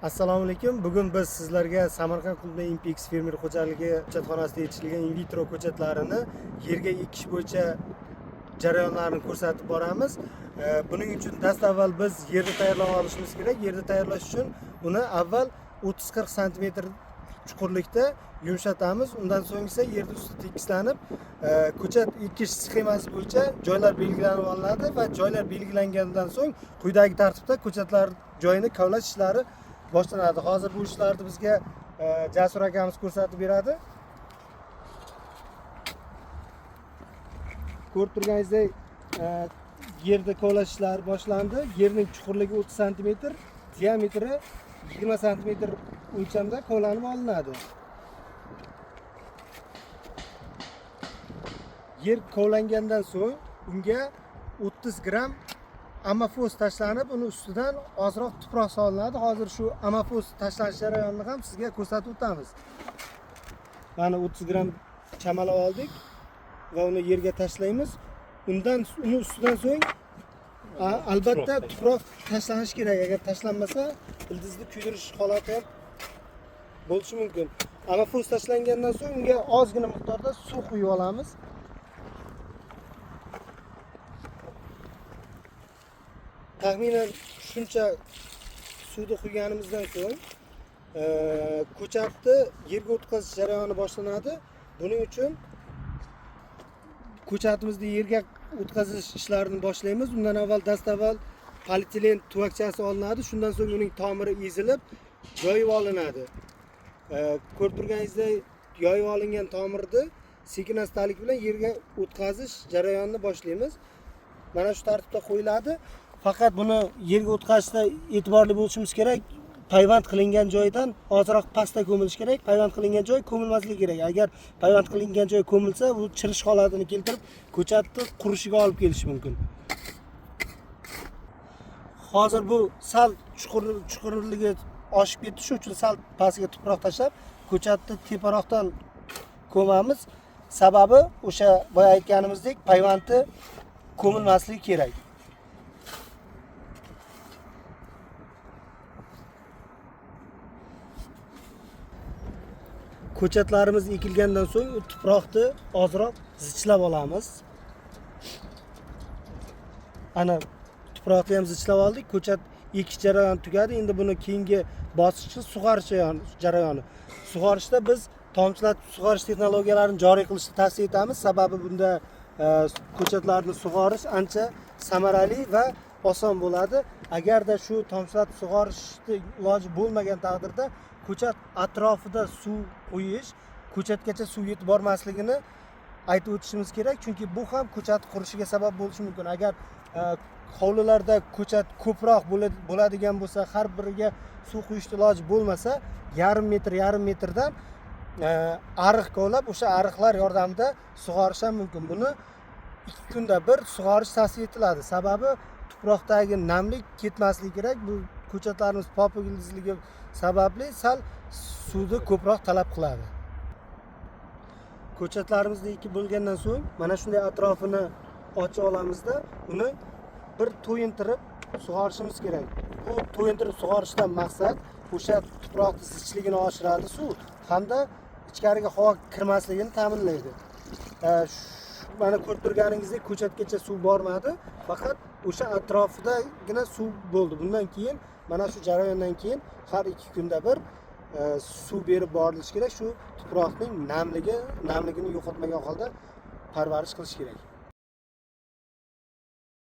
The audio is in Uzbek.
Assalomu alaykum. Bugun biz sizlarga Samarqand Qulupnay Impex fermer xo'jaligi ko'chatxonasida yetishtirilgan in vitro ko'chatlarini yerga ekish bo'yicha jarayonlarini ko'rsatib boramiz. Buning uchun dastavval biz yerni tayyorlab olishimiz kerak. Yerni tayyorlash uchun uni avval 30-40 santimetr chuqurlikda yumshatamiz. Undan so'ng esa yerni usti tekislanib, ko'chat ekish sxemasi bo'yicha joylar belgilanib olinadi va joylar belgilangandan so'ng quyidagi tartibda ko'chatlar joyini kavlash ishlari boshlanadi. Hozir bu ishlarni bizga Jasur akamiz ko'rsatib beradi. Ko'rib turganingizdek, yerda kovlash ishlari boshlandi. Yerning chuqurligi 30 santimetr, diametri 20 santimetr o'lchamda kovlanib olinadi. Yer kovlangandan so'ng unga 30 gramm amafos tashlanib, uni ustidan ozroq tuproq solinadi. Hozir shu amafos tashlanish jarayonini ham sizga ko'rsatib o'tamiz. Mana 30 gramm chamalab oldik va uni yerga tashlaymiz. Undan uni ustidan so'ng albatta tuproq tashlanishi kerak. Agar tashlanmasa, ildizni kuydirish holati ham bo'lishi mumkin. Amafos tashlangandan so'ng unga ozgina miqdorda suv quyib olamiz. Taxminan shuncha suvni quyganimizdan so'ng ko'chatni yerga o'tkazish jarayoni boshlanadi. Buning uchun ko'chatimizni yerga o'tkazish ishlarini boshlaymiz. Undan avval dastavval polietilen tuvakchasi olinadi. Shundan so'ng uning tomiri ezilib yoyib olinadi. Ko'rib turganingizdek, yoyib olingan tomirni sekin astalik bilan yerga o'tkazish jarayonini boshlaymiz. Mana shu tartibda qo'yiladi. Faqat buni yerga o'tkazishda e'tiborli bo'lishimiz kerak. Payvand qilingan joydan ozroq pastda ko'milishi kerak. Payvand qilingan joy ko'milmasligi kerak. Agar payvand qilingan joy ko'milsa, bu chirish holatini keltirib, ko'chatni qurishiga olib kelishi mumkin. Hozir bu sal chuqurligi oshib ketdi, shuning uchun sal pastga tuproq tashlab, ko'chatni teparoqdan ko'mamiz. Sababi o'sha boya aytganimizdek, payvandi ko'milmasligi kerak. Ko'chatlarimiz ekilgandan so'ng u tuproqni ozroq zichlab olamiz. Ana tuproqni ham zichlab oldik. Ko'chat ekish jarayoni tugadi. Endi buni keyingi bosqichi sug'orish jarayoni. Sug'orishda biz tomchilatib sug'orish texnologiyalarini joriy qilishni tavsiya etamiz. Sababi bunda ko'chatlarni sug'orish ancha samarali va oson bo'ladi. Agarda shu tomchilatib sug'orishni iloji bo'lmagan taqdirda ko'chat atrofida suv qo'yish ko'chatgacha suv yetib bormasligini aytib o'tishimiz kerak, chunki bu ham ko'chat qurishiga sabab bo'lishi mumkin. Agar hovlilarda ko'chat ko'proq bo'ladigan bo'lsa, har biriga suv quyishni iloji bo'lmasa, yarim metr yarim metrdan ariq kovlab, o'sha ariqlar yordamida sug'orish ham mumkin. Buni 2 kunda bir sug'orish tavsiya etiladi. Sababi tuproqdagi namlik ketmasligi kerak. Bu ko'chatlarimiz popuk ildizligi sababli sal suvni ko'proq talab qiladi. Ko'chatlarimizni ekib bo'lgandan so'ng mana shunday atrofini ochib olamizda, uni bir to'yintirib sug'orishimiz kerak. Bu to'yintirib sug'orishdan maqsad o'sha tuproqni zichligini oshiradi suv hamda ichkariga havo kirmasligini ta'minlaydi. Mana ko'rib turganingizdek ko'chatgacha suv bormadi, faqat o'sha atrofidagina suv bo'ldi. Bundan keyin mana shu jarayondan keyin har 2 kunda bir suv berib borilishi kerak. Shu tuproqning namligini yo'qotmagan holda parvarish qilish kerak.